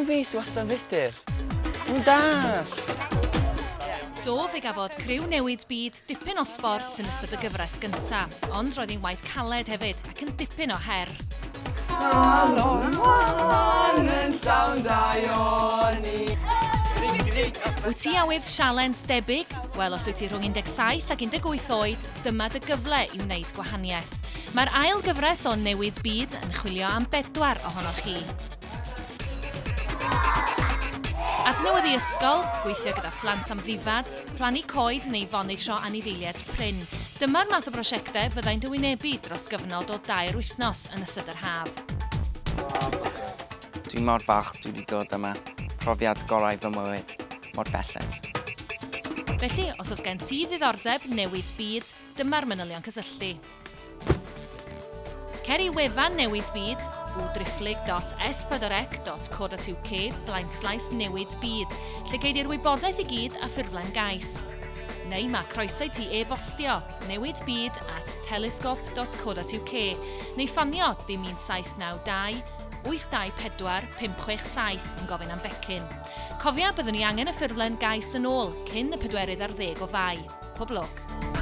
Pam fi sy wastad yn fudur? Dwi'n dall! Do, fe gafodd criw Newid Byd dipyn o sbort yn ystod y gyfres gynta, ond roedd hi'n waith caled hefyd ac yn dipyn o her. Calon lân yn llawn daioni. Wyt ti awydd sialens debyg? Wel, os wyt ti rhwng 17 ac 18 oed, dyma dy gyfle i wneud gwahaniaeth. Mae'r ail gyfres o Newid Byd yn chwilio am bedwar ohonoch chi. Adnewyddu ysgol, gweithio gyda phlant amddifad, plannu coed neu fonitro anifeiliaid prin. Dyma'r math o brosiectau fyddai'n dy wynebu dros gyfnod o dair wythnos yn ystod yr haf. Dwi mor falch dwi wedi dod yma. Profiad gorau fy mywyd, mor belled. Felly, os oes gen ti ddiddordeb newid byd, dyma'r manylion cysylltu. Cer i wefan Newid Byd, www.s4c.co.uk blaenslaes Newid Byd, lle cei di'r wybodaeth i gyd a ffurflen gais. Neu mae croeso i ti e-bostio newidbyd at telescope.co.uk neu ffonio dim 1792 824 567 yn gofyn am becyn. Cofia, byddwn ni angen y ffurflen gais yn ôl cyn y pedwerydd ar ddeg o Fai. Pob lwc!